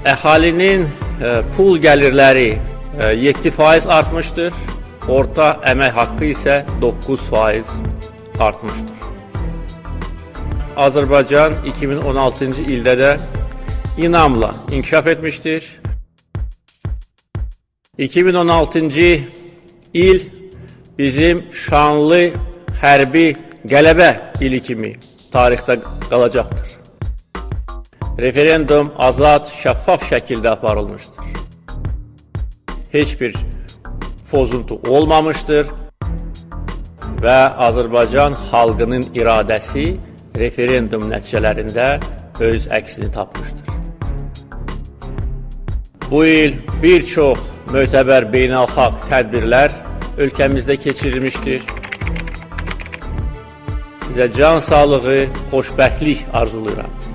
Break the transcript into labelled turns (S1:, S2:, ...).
S1: Əhalinin pul gəlirləri 7% artmışdır. Orta əmək haqqı isə 9% artmışdır. Azərbaycan 2016-cı ildə də inamla inkişaf etmişdir. 2016-cı il bizim şanlı hərbi qələbə ili kimi tarixdə qalacaqdır. Referendum azad, şəffaf şəkildə aparılmışdır. Heç bir pozuntu olmamışdır və Azərbaycan xalqının iradəsi referendum nəticələrində öz əksini tapmışdır. Bu il bir çox mötəbər beynəlxalq tədbirlər ölkəmizdə keçirilmişdir. Sizə can sağlığı, xoşbəxtlik arzulayıram.